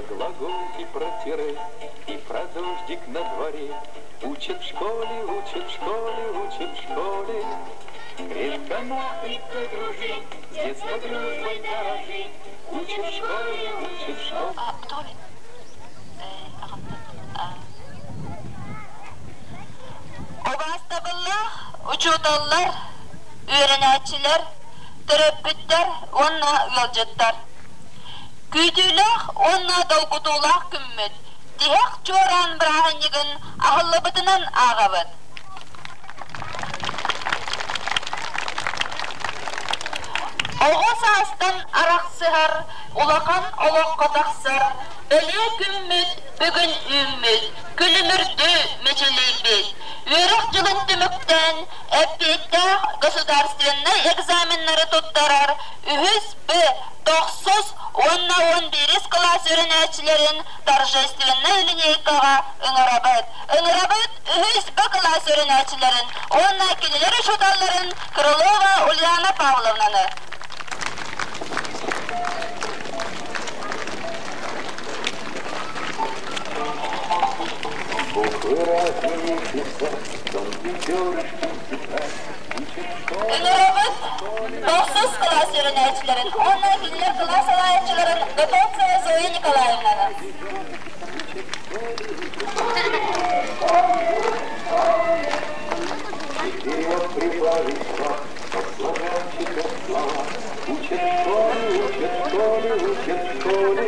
глагол и про тире, и про дождик на дворе. Учат в школе, учат в школе, учат в школе. Крепко-накрепко дружить, с детства дружбой дорожить. Учат в школе, учат в школе. Убаастабыллаах учууталлар, үөрэнээччилэр, төрөппүттэр уонна ыалдьыттар! Күүтүүлээх уонна долгутуулаах күммүт тиһэх чуораан бырааһынньыгын аһыллыбытынан ааҕабыт. Оҕо саастан арахсыһар, улахан олоххо тахсар бэлиэ күммүт бүгүн үүммүт, күлүмүрдүү мичилийбит. Үөрэх дьылын түмүктээн, эппиэттээх государственнай экзаменнары туттарар үһүс Б тохсус уонна уон биирис кылаас үөрэнээччилэрин торжественнай линейкаҕа ыҥырабыт. Ыҥырабыт үһүс Б кылаас үөрэнээччилэрин уонна кинилэр учууталларын Крылова Ульяна Павловнаны. Ыҥырабыт тохсус кылаас үөрэнээччилэрин уонна кинилэр кылаас салайааччыларын Готовцева Зоя Николаевнаны. Вперед прибавить шаг, по слова. Учат в школе, учат в школе, учат в школе.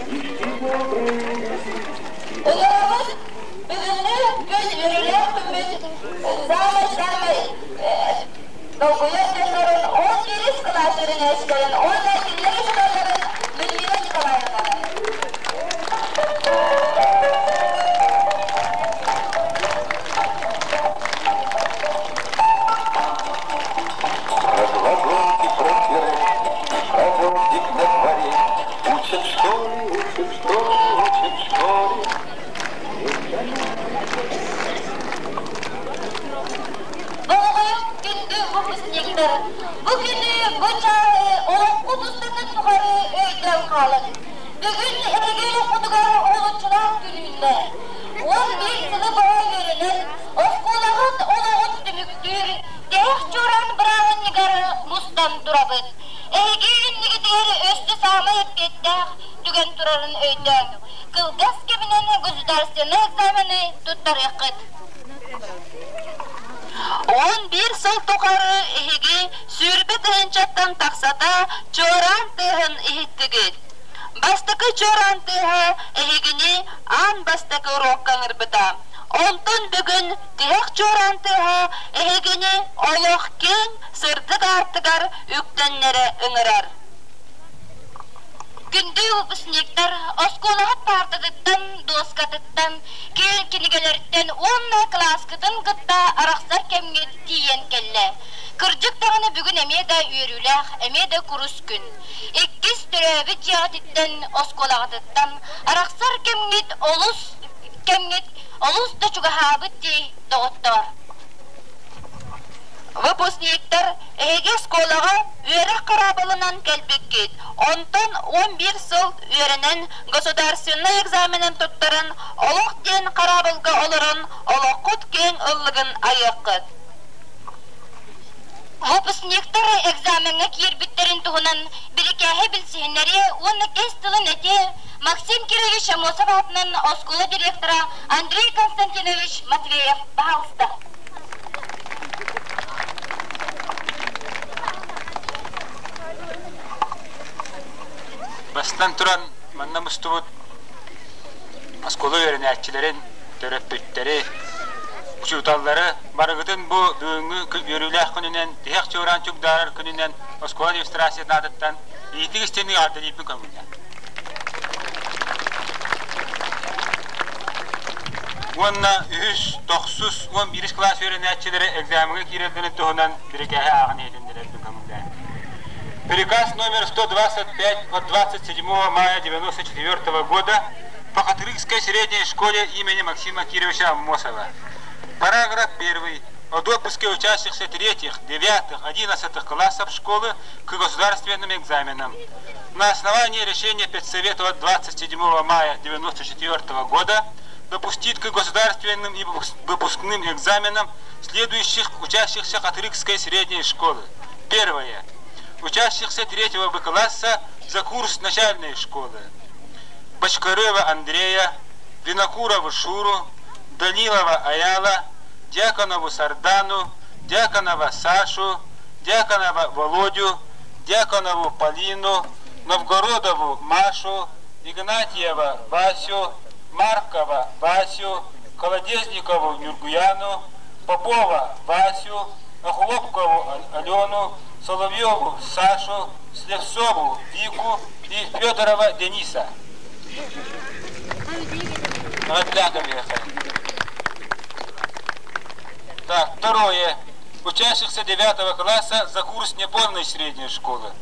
Книжки добрые. Ыҥырабыт бүгүҥҥү күн үөрүүлээх күммүт саамай-саамай долгуйар дьоннорун он биирис кылаас үөрэнээччилэрин уонна кинилэр учууталларын Людмила Николаевнаны. Про глаголки, про тире и про дождик на дворе. Учат в школе, учат в школе, учат в школе. Долгуйуҥ күндү выпускниктар! Бу күнү, бу чааһы олоххут устатын тухары өйдөөн хаалыҥ. Бүгүн эһиги олоххутугар уһулуччулаах күн үүннэ. 11 сылы быһа үөрэнэн, оскуолаҕыт олоҕун түмүктүүр Тээх чуораан бырааһынньыгар мустан турабыт. Эһиги иннигитигэр өссө саамай эппиэттээх түгэн турарын өйдөөҥ. Кылгас кэминэн государственнай экзамены туттарыаххыт. 11 сыл тухары эһиги сүүрбэ тыһыынчаттан тахсата чуораан тыаһын иһиттигит. Бастакы чуораан тыаһа эһигини аан бастакы уруокка ыҥырбыта. Онтон бүгүн тиһэх чуораан тыаһа эһигини олох киэҥ, сырдык аартыгар үктэннэрэ ыҥырар. Күндү выпускниктар, оскуолаҕыт паартатыттан, дуоскатыттан, киэҥ кинигэлэриттэн уонна кылааскытын кытта арахсар кэмҥит тиийэн кэллэ. Кырдьык даҕаны бүгүн эмиэ да үөрүүлээх, эмиэ да курус күн. Иккис төрөөбүт дьиэҕититтэн, оскуолаҕытыттан арахсар кэмҥит олус кэмҥит олус да чугаһаабыт дии, доҕоттоор. Выпускниктар, эһиги оскуолаҕа үөрэх хараабылынан кэлбиккит, онтон 11 сыл үөрэнэн государственнай экзаменын туттаран, олох диэн хараабылга олорон олоххут киэҥ ыллыгын айыаххыт. Выпускниктар экзамеҥҥа киирбиттэрин туһунан бирикээһи билсиһиннэриэ уонна кэс тылын этиэ Максим Кирович Аммосов аатынан оскуола директора Андрей Константинович Матвеев баһаалыста. Бастан туран манна мустубут оскуола үөрэнээччилэрин, төрөппүттэри, учууталлары барыгытын бу бүгүҥҥү үөрүүлээх күнүнэн, тиһэх чуораан чугдаарар күнүнэн оскуола администрациятын аатыттан иитик истиҥник эҕэрдэлиирбин көҥүллээн. Уонна үһүс, тохсус, уон биирис кылаас үөрэнээччилэрэ экзамеҥҥа киирэллэрин туһунан бирикээһи ааҕан иһитиннэрэрбин көҥүллээн. Приказ номер 125 от 27 мая 1994 года по Хатырыкской средней школе имени Максима Кировича Аммосова. Параграф 1. О допуске учащихся третьих, девятых, 11-х классов школы к государственным экзаменам. На основании решения Педсовета от 27 мая 1994 года допустить к государственным и выпускным экзаменам следующих учащихся Хатырыкской средней школы. Первое. Учащихся третьего Б класса за курс начальной школы. Бочкарева Андрея, Винокурову Шуру, Данилова Аяла, Дьяконову Сардану, Дьяконова Сашу, Дьяконова Володю, Дьяконову Полину, Новгородову Машу, Игнатьева Васю, Маркова Васю, Колодезникову Нюргуяну, Попова Васю, Охлопкову Алену, Соловьеву Сашу, Слевцову Вику и Федорова Дениса. Так, второе. Учащихся 9 класса за курс неполной средней школы.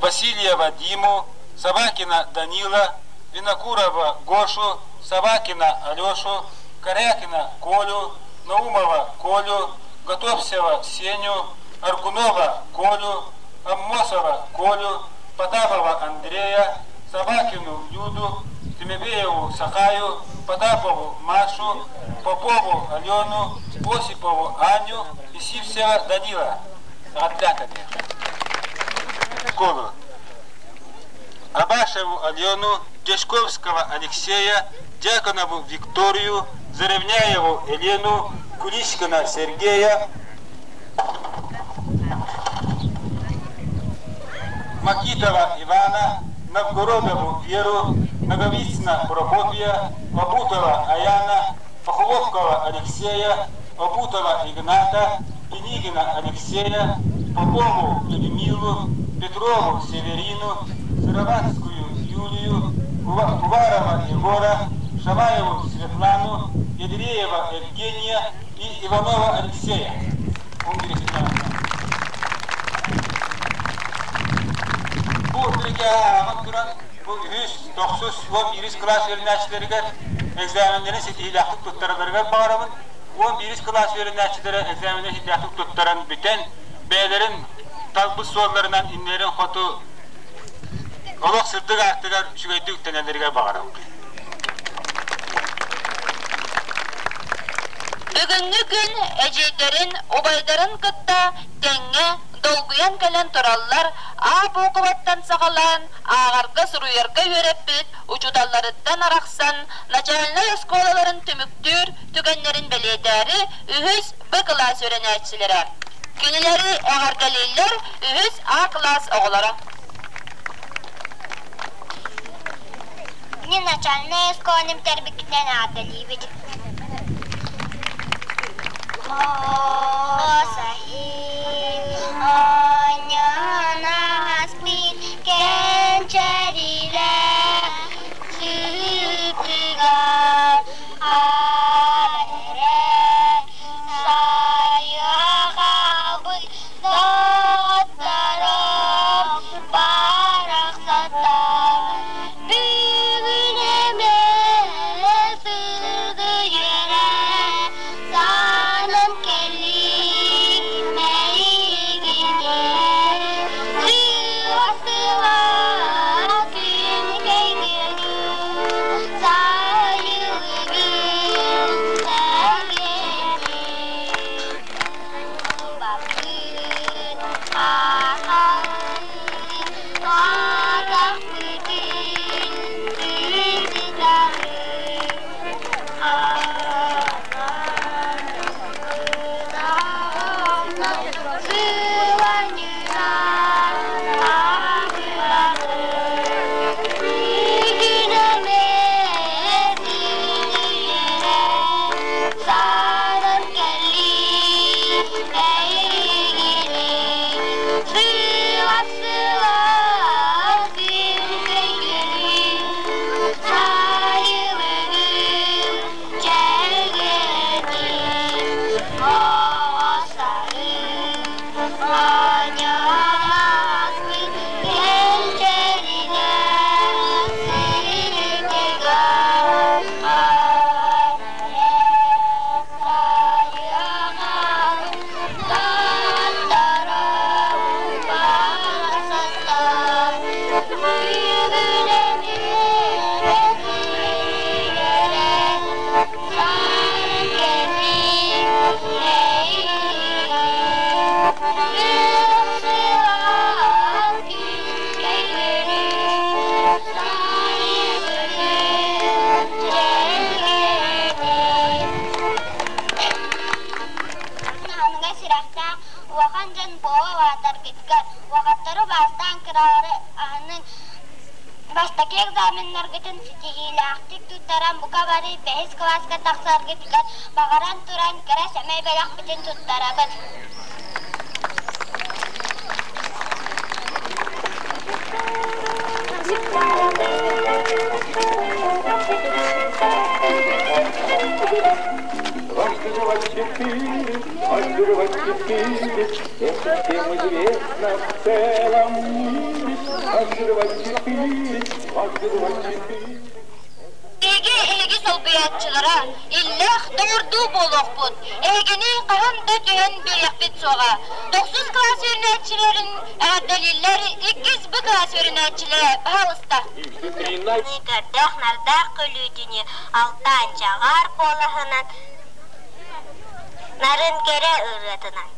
Васильева Диму, Собакина Данила, Винокурова Гошу, Собакина Алешу, Корякина Колю, Наумова Колю, Готовсева Сеню, Аргунова Колю, Аммосова Колю, Потапова Андрея, Собакину Люду, Тимебееву Сахаю, Потапову Машу, Попову Алену, Осипову Аню и Сивсева Данила. Отдатами. Школу. Абашеву Алену, Дежковского Алексея, Дьяконову Викторию, Заревняеву Елену, Куличкина Сергея, Макитова Ивана, Новгородову Веру, Наговицына Прокопия, Обутова Аяна, Похлопкова Алексея, Обутова Игната, Пенигина Алексея, Попову Людмилу, Петрову Северину, Сыроватскую Юлию, Уварова Егора, Шаваеву Светлану, Ядреева Евгения и Иванова Алексея. Бу бу үһүс, тохсус, 11 кылаас үөрэнээччилэригэр экзаменнэрин ситиһиилээхтик туттаралларыгар баҕарабын. 11 кылаас үөрэнээччилэрэ экзаменнэрин ситиһиилээхтик туттаран бүтэн, бэйэлэрин талбыт суолларынан иннилэрин хоту олох сырдык аартыгар үчүгэйдик үктэнэллэригэр баҕарабын. Бүгүҥҥү күн эдьиийдэрин, убайдарын кытта тэҥҥэ долгуйан кэлэн тураллар, А буукубаттан саҕалаан ааҕарга-суруйарга үөрэппит учууталларыттан арахсан начальнай оскуолаларын түмүктүүр түгэннэрин бэлиэтээри үһүс Б кылаас үөрэнээччилэрэ. Кинилэри эҕэрдэлииллэр үһүс А кылаас оҕолоро. Мин начальнай оскуоланы бүтэрбиккитинэн эҕэрдэлиибит. Кэнчэрилэр сыытыгар эрэ сайаҕабыт доҕотторум барахсаттар бүгүн эмиэ сырдыйара санан кэллим эйигинэн сыла күн кэйгэнин сайылыгын сэргэнин баппыт ахалын атахпытын сытарын сыланньытар абыралы Саанан кэллим эйигини сыла-сыла Бастакы экзаменнаргытын ситиһиилээхтик туттаран бука бары бэһис кылааска тахсаргытыгар баҕаран туран кыра сэмэй бэлэхпитин туттарабыт. Дважды два четыре, дважды два четыре, это всем известно в целом мире. Дважды два четыре, дважды два четыре. Эһиги эһиги солбуйааччылара, иллээх доҕордуу буолуохпут, эһигини хаһан да түһэн биэриэхпит суоҕа. Тохсус кылаас үөрэнээччилэрин эҕэрдэлииллэр, иккис Б кылаас үөрэнээччилэрэ, баһаалыста. Көрдөөх-нардаах күлүүтүнүү алтаан чаҕаар куолаһынан нарын кэрэ ырыатынан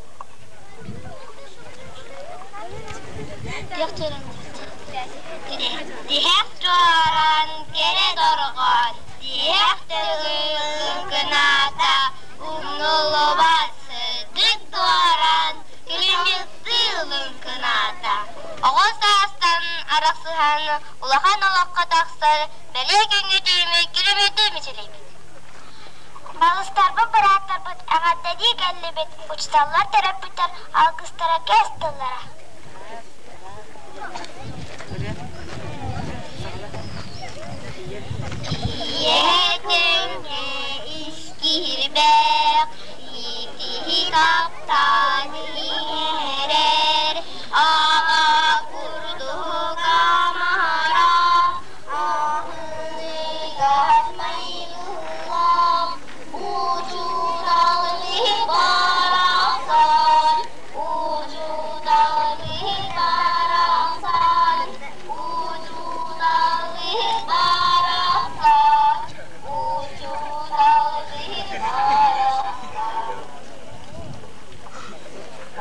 Тиһэх чуораан кэрэ дорҕоон, тиһэх тылын кынаата, умнуллубат сырдык дуораан, күлүмүктүү лыҥкынаата. Оҕо саастан арахсыһан улахан олоххо тахсар бэлиэ күҥҥэ түүмү күлүмүрдүү мичилийбит. Балыстарбыт, бырааттарбыт эҕэрдэлии кэллибит, учууталлар, төрөппүттэр алгыстара кэс тыллара. Ийэ искиирбэх, иитиһи таптаан иһэрэр, аҕа курдук амара, аһыныгас майгылаах, учуутал барахсан, учуутал барахсан, учуутал барахсан, учуутал барахсан.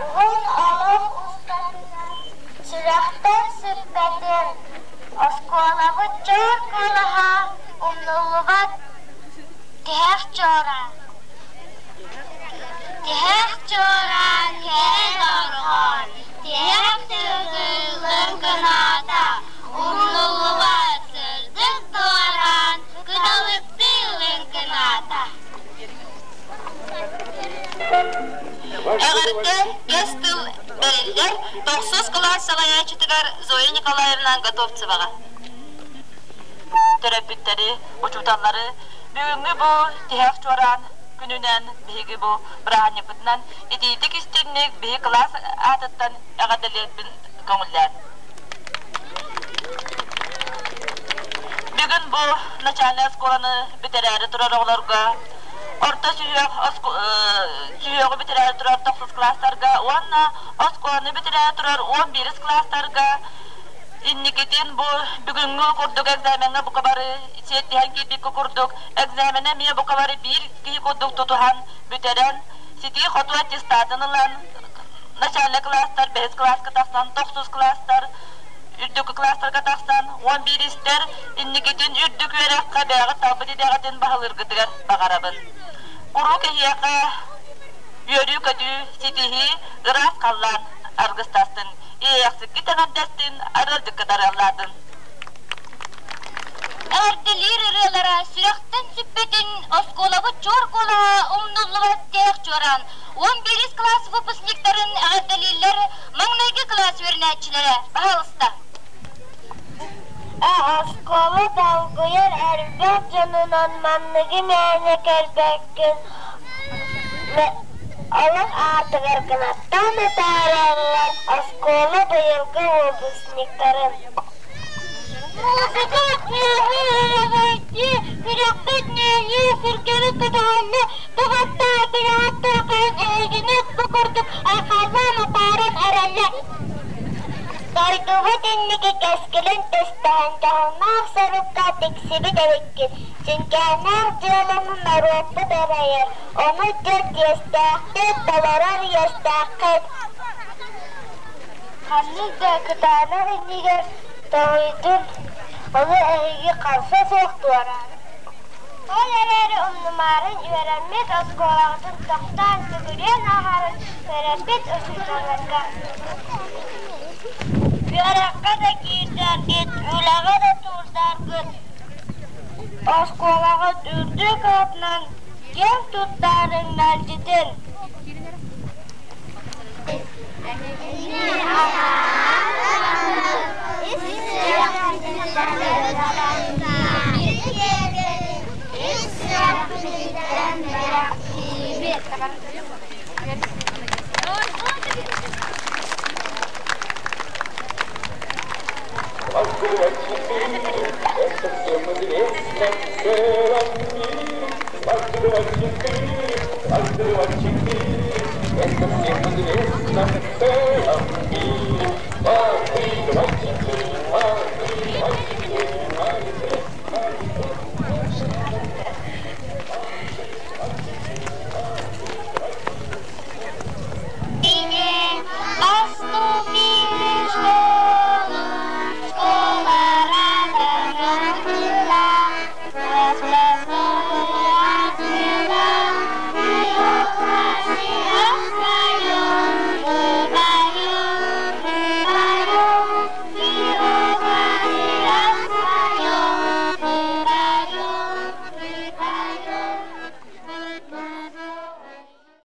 Уһун олох устатынан сүрэхтэн сүппэтин, оскуолабыт чуор куолаһа умнуллубат тиһэх чуораан. Тиһэх чуораан кэрэ дорҕоон, тиһэх тылын кынаата, умнуллубат сырдык дуораан, кыталыктыы лыҥкынаата. Эҕэрдэ кэс тыл бэриллэр тохсус кылаас салайааччытыгар Зоя Николаевна Готовцеваҕа. Төрөппүттэри, учууталлары бүгүҥҥү бу тиһэх чуораан күнүнэн биһиги бу бырааһынньыкпытынан итиитик истиҥник биһи кылаас аатыттан эҕэрдэлиэхпин көҥүллээн. Бүгүн бу начальнай оскуоланы бүтэрээри турар оҕолорго орто сүһүөх сүһүөҕү бүтэрээри турар тохсус кылаастарга уонна оскуоланы бүтэрээри турар 11 кылаастарга инникитин бу бүгүҥҥү курдук экзамеҥҥа бука бары сиэттиһэн киирбиккэ курдук экзамена эмиэ бука бары биир киһи курдук тутуһан бүтэрэн ситии-хотуу аттестатын ылан начальнай кылаастар бэһис кылааска тахсан тохсус кылаастар үрдүкү кылаастарга тахсан 11-истэр инникитин үрдүк үөрэххэ бэйэҕит талбыт идэҕитин баһылыыргытыгар баҕарабын. Куруук эһиэхэ үөрүү-көтүү, ситиһии, ыраас халлаан аргыстастын, иэйэхсиккит эҥэрдэстин, арыалдьыккыт арыаллаатын. Эҕэрдэлиир ырыалара сүрэхтэн сүппэтин оскуолабыт чуор куолаһа умнуллубат тээх чуораан 11 кылаас выпускниктарын эҕэрдэлииллэр маҥнайгы кылаас үөрэнээччилэрэ, баһаалыста. Оскуола долгуйар элбэх дьонунан манныгы мээнэ көрбөккүн, олох аатыгар кынаттаан атаараллар оскуола быйылгы выпускниктарын. Музыка үөһэ күрэхпит нөҥүө сүргэбит көтөҕүллэ туһаттаатыгааттаахайын эһигини бу курдук айхаллаан атааран эрэллэр. Дойдубут инники кэскилин түстэһэн дьоһуннаах сорукка тиксибит эбиккит, сүҥкээннээх дьыаланы норуоппут эрэйэр, ону дьэ тиэстээхтик толорор иэстээххит. Ханнык да кытаанах иннигэр тоһуйдун, ону эһиги харса суох туораан. Ол эрээри умнумаарын үөрэммит оскуолаҕытын тохтоон сүгүрүйэн ааһарын үөрэппит учууталларга. Үөрэххэ да киирдэргит, үлэҕэ да туурдаргыт Оскуолаҕыт үрдүк аатынан киэн туттарыҥ мэлдьитин. Дважды два четыре, это всем известно в целом мире. Дважды два четыре, дважды два четыре, это всем известно в целом